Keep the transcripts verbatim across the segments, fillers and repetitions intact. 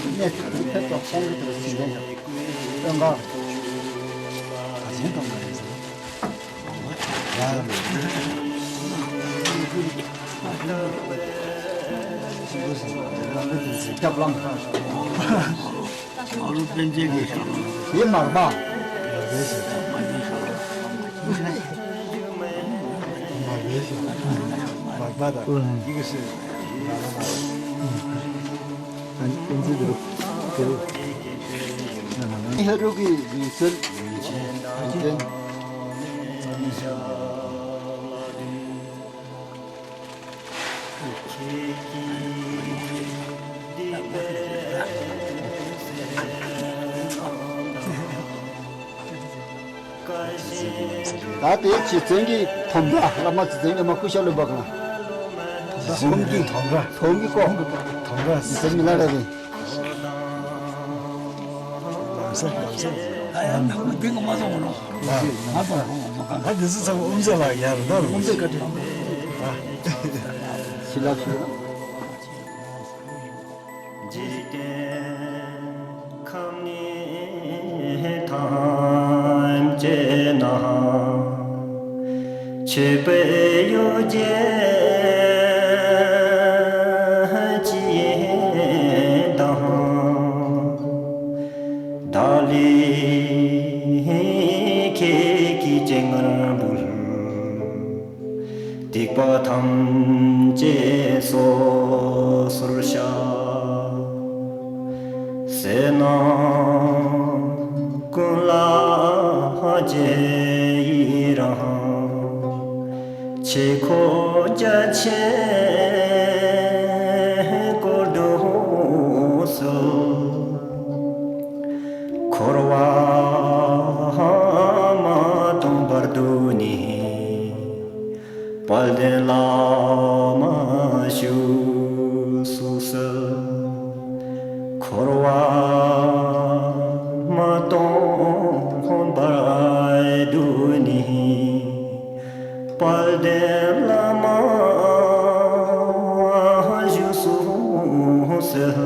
གནས་ཚུལ་དེ་ཕེབས་ཏོག་གསང་གི་དེར་ཟིན་པས་ཡང་། སྟོན་ཁ། ག་ཟིན་གཏོང་ག་རེད་ཟེར། ཡ། སྐྱབས་ལམ། ཨ་རུ་པཎ་ཆེན་གྱི་ཞབས་ལ། དེ་མར་པ། མར་པ་དང་། ཡི་གེ་སྲིད། ཧེ་རུ་ཀའི་ཡིན་ཟེར། ད་དེའི་རྗེ་བཙུན་གྱི་དོམ་པ། བླ་མ་རྗེ་བཙུན་ཨེ་མ་ཀུ་ཤ་ལོ་བ་གང་། དོམ་གྱི་དོམ་ར། དོམ་གྱི་ཀོ། དོམ་ར། རྗེ་བཙུན་མི་ལ་ར་བའི། ལམ་སེང་ལམ་སེང་། ད་ཡང་ནང་མི་འདི་ག་མ་སོང་ནོ། ང་ཚོ་ང་ཚོ་གང་། ད་འདི་ཚོ་ཚང་མ་ཨོམ་ཟེ་ལ་ཡར་ད་རུང་། ཨོམ་ཟེ་བཀའ་དྲིན། ཞི་ལ་ཞི་ལ། འཇིག་རྟེན་ཁམས་ནི་ཐམས་ཅད་ན། མཆོད་པའི་ཡོ་བྱད་ཅི་ཡིན་དང་། བདག་ལ་ཁྱེད་ཀྱི་སྤྱན་སྔར་འབུལ། སྡིག་པ་ཐམས་ཅད་སོ་སོར་བཤགས། བསོད་ནམས་ཀུན་ལ་རྗེས་ཡི་རང་། ཆོས་འཁོར་རྒྱ་ཆེན་བསྐོར་དུ་གསོལ། འཁོར་བ་མ་སྟོངས་བར་དུ་ནི། དཔལ་ལྡན་བླ་མ་བཞུགས་སུ་གསོལ། འཁོར་བ་མ་སྟོངས་བར་དུ་ནི། དཔལ་ལྡན་བླ་མ་བཞུགས་སུ་གསོལ།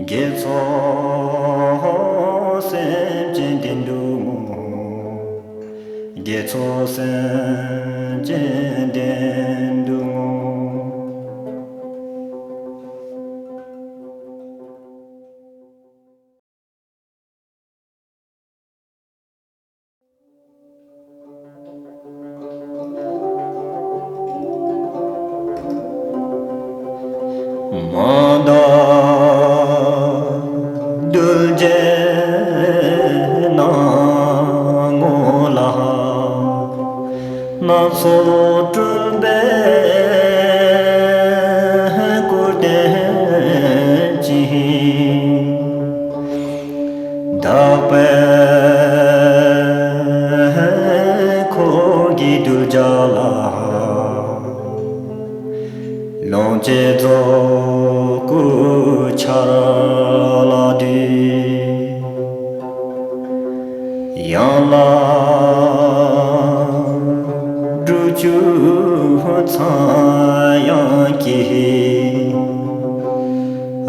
དགེ་ཚོགས་སེམས་ཅན་བདེ་འགྲོ་ངོ་། དགེ་ཚོགས་སེམས་ཅན་བདེ་འགྲོ་ངོ་། མ་འདའ་གདུལ་བྱའི་སྣང་ངོ་ལ། སྣ་ཚོགས་སྤྲུལ་པའི་སྐུར་བསྟན་ཅིང་། དག་པའི་འཁོར་གྱིས་གདུལ་བྱ་ལ། ལོངས་སྤྱོད་རྫོགས་ སྐུ་འཆར་ལ་འདུད། ཡང་ལ་སྒྲུབ་བཅུ་ཚངས་དབྱངས་ཀྱིས།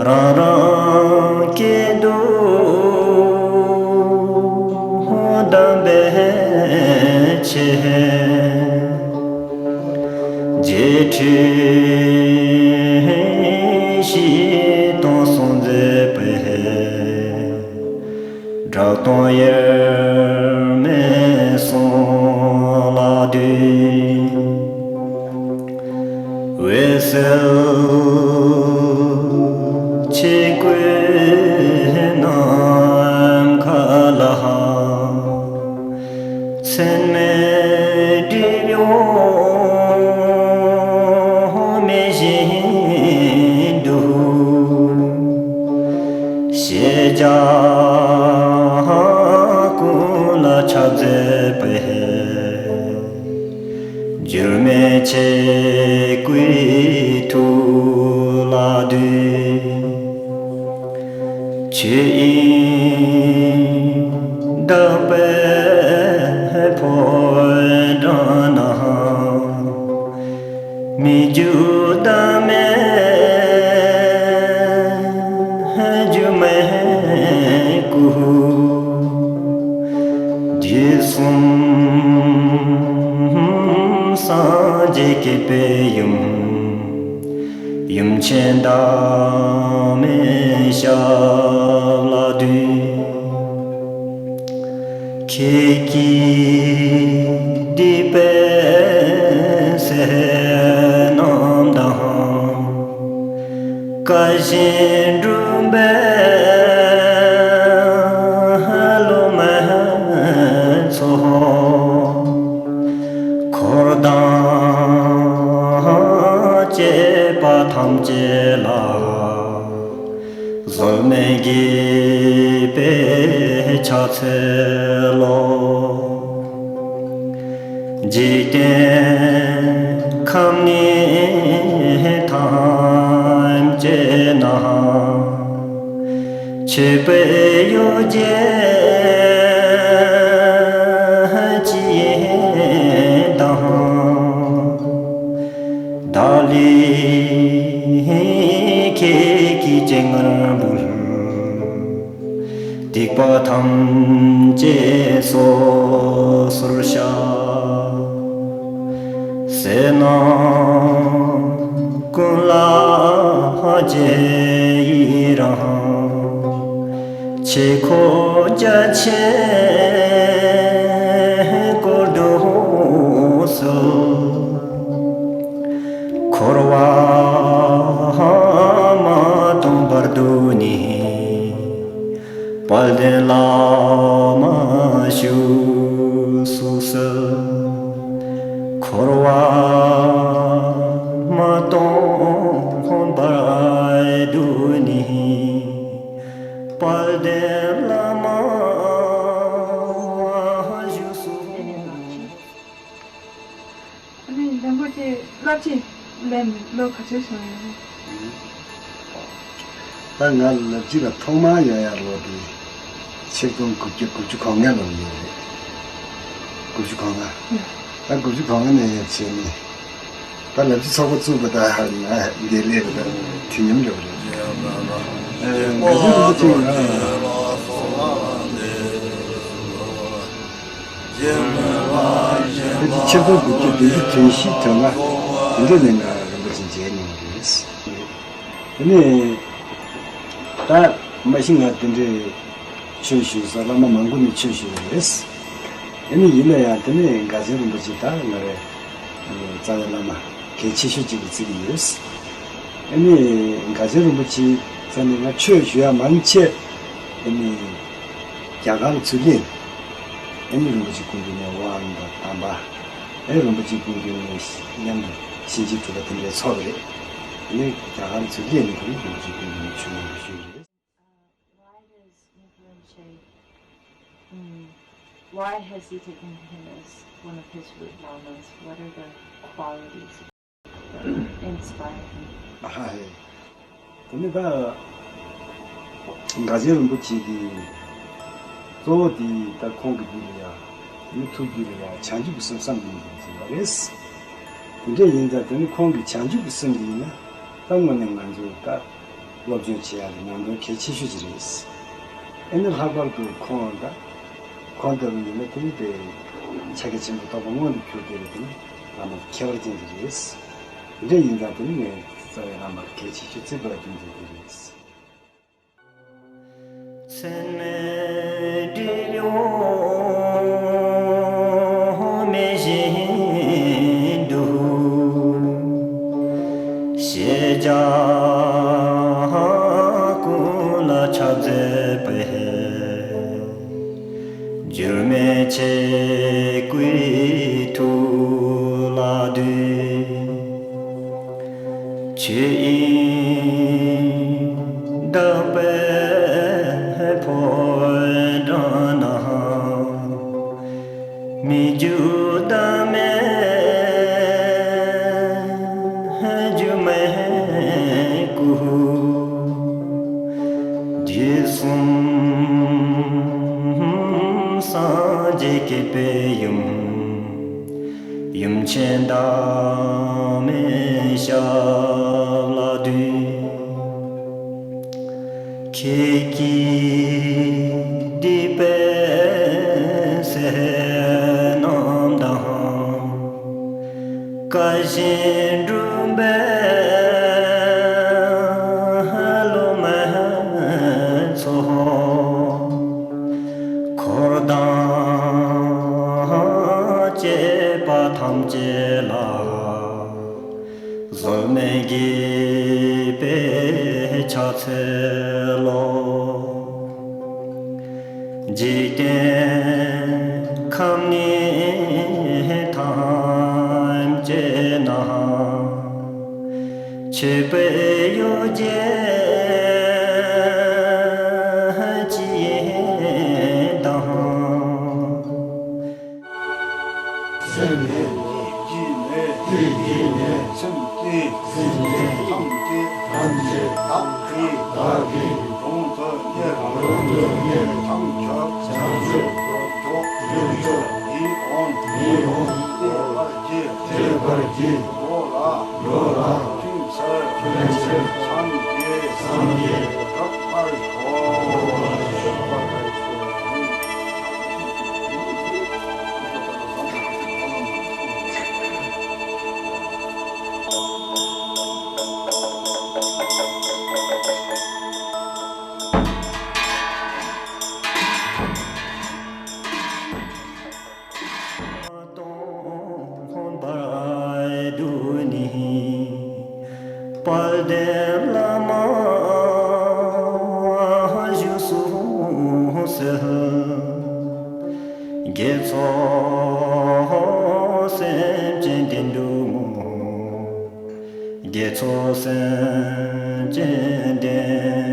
རང་རང་སྐད་དུ་གདམས་པའི་ཆེད། རྗེས་ཁྲིད་བཞི་སྟོང་གསུང་མཛད་པའི། གྲགས་སྟོང་དབྱེར་མེད་གསུང་ལ་འདུད། འོད་གསལ་ཆོས་སྐུའི་ནམ་མཁའ་ལ། མཚན་མའི་སྒྲིབ་གཡོགས་མེད་བཞིན་དུ། ཤེས་བྱ་ཀུན་ལ་ཁྱབ་མཛད་པའི། འགྱུར་མེད་ཆོས་སྐུའི་ཐུགས་ལ་འདུད། ཆོས་དབྱིངས་དག་པའི་ཕོ་བྲང་ན། མི་འགྱུར་བདག་མེད་སྒྱུ་མའི་སྐུ། དུས་གསུམ་སངས་རྒྱས་བསྐྱེད་པའི་ཡུམ། ཡུམ་ཆེན་བདག་མེད་ཞབས་ལ་འདུད། ཁྱེད་ཀྱིས་བསྡུས་པའི་ཟས་རྣམས་དང་། བཀའ་བཞིན་བསྒྲུབས་པའི་སློབ་མའི་ཚོགས། འཁོར་དང་བཅས་པ་ཐམས་ཅད་ལ། བཟོད་མེད་དགྱེས་པའི་ཕྱག་འཚལ་ལོ། འཇིག་རྟེན་ཁམས་ནི་ཐམས་ཅད་ན། མཆོད་པའི་གཡོ་སྒྱུ་ཅི་ཡིན་དང་། བདག་ལུས་ཁྱེད་ཀྱི་སྤྱན་སྔར་འབུལ། སྡིག་པ་ཐམས་ཅད་སོ་སོར་བཤགས། བསོད་ནམས་ཀུན་ལ་རྗེས་ཡི་རང་། ཆོས་འཁོར་རྒྱ་ཆེན་བསྐོར་དུ་གསོལ། འཁོར་བ་མ་སྟོངས་བར་དུ་ནི། དཔལ་ལྡན་བླ་མ་བཞུགས་སུ་གསོལ། འཁོར་བ་མ་སྟོངས་བར་དུ་ནི། དཔལ་ལྡན་བླ་མ་བཞུགས་སུ། ཨ་ནི་རིན་པོ་ཆེ་བསླབ་བྱ་ལེན་ལོ་ག་ཚོད་སོང་ཡོད་རེད། ད་ང་བསླབ་བྱ་ལ་ཐོག་མར་ཡོང་ཡག་ལོ་དེ་ཆིག་སྟོང་དགུ་བརྒྱ་དགུ་བཅུ་གོ་ལྔ་ལོ་ཡོད་རེད། དགུ་བཅུ་གོ་ལྔ། ད་དགུ་བཅུ་གོ་ལྔ་ནས་ཡར་བྱས་ནས། ད་བསླབ་བྱ་ཚོགས་པ་བཙུགས་པ་དང་ང་འདིར་སླེབས་པ་དང་དུས་མཉམ་འགྲོ་གི་རེད། ཨ་ནི་ང་ཚོ་རིན་པོ་ཆེ་ང་། ཕལ་ཆེར་ཆིག་སྟོང་དགུ་བརྒྱ་བདུན་ཅུ་དོན་བཞི་དོན་ལྔ་དེ་འདྲ་ནས་ང་རིན་པོ་ཆེ་མཇལ་མྱོང་བ་རེད། དེ་ནས་ད་མ་གཞི་ང་དེ་འདྲའི་ཆོས་ཞུ་ས་བླ་མ་མང་པོ་ནས་ཆོས་ཞུ་བ་རེད། དེ་ནས་ཡིན་ན་ཡང་དེ་ནས་དགའ་ཆེན་རིན་པོ་ཆེ་ད་ང་རའི་རྩ་བའི་བླ་མ་གལ་ཆེ་ཤོས་གཅིག་ལ་བརྩི་གི་ཡོད། ཨ་ནི་དགའ་ཆེན་རིན་པོ་ཆེའི་རྩ་ནས་ང་ཆོས་ཞུ་ཡག་མང་ཆེ་ཨ་ནི་རྒྱ་གར་ལ་ཚུར་སླེབས། ཨ་ནི་རིན་པོ་ཆེ་སྐུ་མདུན་ནས་དབང་དང་གདམས་པ། ཨེ་རིན་པོ་ཆེ་སྐུ་མདུན་ནས་མཉམ་དུ་གཤིན་རྗེ་དྲུག་པ་དེ་འདྲའི་ཚོགས་པ་རེད། ཨ་ནི་རྒྱ་གར་ལ་ཚུར་སླེབས་ནས་དེ་ནས་རིན་པོ་ཆེ་སྐུ་མདུན་ནས་ཆོས་ཉན་པ་ཞུས་ཡོད། Why does Nichiren Rinpoche, mm, why has he taken him as one of his root lamas? What are the qualities that inspire him? ཨ་ཧ་ཧེ། དེ་ནི་ད་སྒ་ཆེན་རིན་པོ་ཆེ་གི་གཙོ་བོ་དེ་ད་ཁོང་གི་རྒྱུད་ལ་ཡ། དེ་ནི་ཐུགས་རྒྱུད་ལ་ཡ་བྱང་ཆུབ་ཀྱི་སེམས་བསམ་བློ་འདུག་ཟེར་བ་རེད། དེ་འདྲ་ཡིན་ཙང་དེ་ནི་ཁོང་གི་བྱང་ཆུབ་ཀྱི་སེམས་དེ་ཡིན་ན་ད་དངོས་གནས་ང་ཚོས་ད་སློབ་སྦྱོང་བྱེད་ཡ་གི་ནང་དོན་གལ་ཆེ་ཤོས་ཅིག་རེད། ཨེ་ནི་ལྷག་པར་དུ་ཁོང་ད་ཁོང་ལྟ་བུ་ཡིན་ན་དེ་ནི་དེ་ཕྱག་རྒྱ་ཆེན་པོ་རྟོགས་པ་མངོན་དུ་གྱུར་བསྡད་པའི་དེ་ནི་བླ་མ་ཁྱད་པར་ཅན་ཅིག་རེད། དེ་འདྲ་ཡིན་ཙང་དེ་ནི་ངས་རྩ་བའི་བླ་མར་གལ་ཆེ་ཤོས་བརྩི་དགོས་རྒྱུ་མཚན་དེ་རེད། མཚན་མེད་འབྲི་གཡོག་མེ་བཞིན་དུ། ཤེས་བྱ་ཀུན་ལ་ཕྱག་འཚལ་བའི། འགྱུར་མེད་ཆོས་སྐུའི་ཐུགས་ལ་འདུད། ཆོས་དབྱིངས་དག་པའི་ཕོ་བྲང་ན། མི་འགྱུར་བདག་མེད་སྒྱུ་མའི་སྐུ། དུས་གསུམ་སངས་རྒྱས་བསྐྱེད་པའི་ཡུམ། ཡུམ་ཆེན་བདག་མེད་ཞབས་ལ་འདུད། ཁྱེད་ཀྱིས་བསྡུས་པའི་ཟས་རྣམས་དང་། བཀའ་བཞིན་བསྒྲུབས་པའི་སློབ་མའི་ཚོགས། འཁོར་དང་བཅས་པ་ཐམས་ཅད་ལ། གཟོད་མའི་དགྱེས་པའི་ཕྱག་འཚལ་ལོ། འཇིག་རྟེན་ཁམས་ནི་ཐམས་ཅད་ན། མཆོད་པའི་གཡོ་སྒྱུ་ཅི་ཡིན་དང་། སེམས་ནི་ཡིད་ཀྱི་ནི། ཡིད་ཀྱི་ནི། སེམས་ཀྱི། སེམས་ཀྱི། ཐམས་ཅད། ཐམས་ཅད། བདག་གིས། བདག་གིས། གྲོང་དུ་གཉེར། གྲོང་དུ་གཉེར། བྱང་ཆུབ། བྱང་ཆུབ། ཏུ་འཇུག། ཏུ་འཇུག། ཡིད་འོང་། ཡིད་འོང་། བྱེད་པར་བགྱི། བྱེད་པར་བགྱི། འགྲོ་ལ། འགྲོ་ལ། ཕན་ཕྱིར། ཕན་ཕྱིར། སངས་རྒྱས། སངས་རྒྱས། གྲགས་པར་ཤོག། གྲགས་པར་ཤོག། སྟོང་པར་འདུག་ནི། དཔལ་ལྡན་བླ་མ་བཞུགས་སུ་གསོལ། དགེ་ཚོགས་སེམས་ཅན་བདེ་འགྲོ་ངོ་། དགེ་ཚོགས་སེམས་ཅན་བདེ།